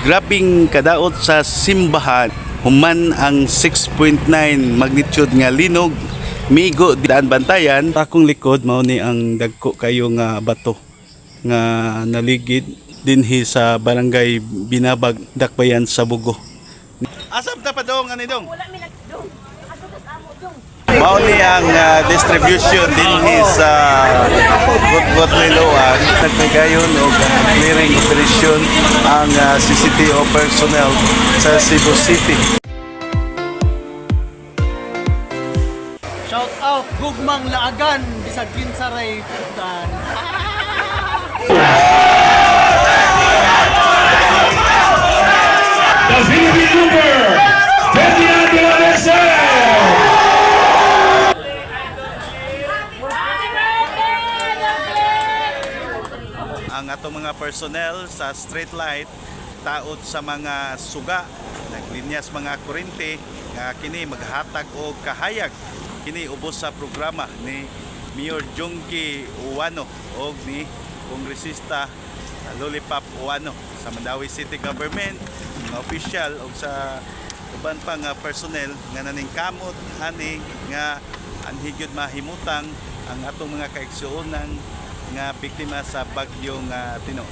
Grabing kadaot sa simbahan human ang 6.9 magnitude nga linog migo daan bantayan. Akong likod, mao ni ang dagko kayo nga bato nga naligid dinhi sa Barangay Binabag, Dakbayan sa Bugo. Asam ta pa dong ani dong? Wala mi nagdong. Ato tas amo dong. Mao ni ang distribution dinhi sa Gutgot Liloan. Nagpagayon og clearing operation ang CCTO personnel sa Cebu City. Shout out Gugmang Laagan bisag kinsa ray putan. The Philippine Trooper, Ferdinand de la Merced! Ang atong mga personnel sa street light taod sa mga suga, naglinyas mga kuryente nga kini maghatag og kahayag. Kini ubos sa programa ni Mayor Jungki Uwano og ni Kongresista Lollipop Uwano sa Mandaue City Government, mga opisyal og sa uban pa nga personnel nga naningkamot ani nga anhigyod mahimutang ang atong mga kaigsuonan nga biktima sa bagyong Tino.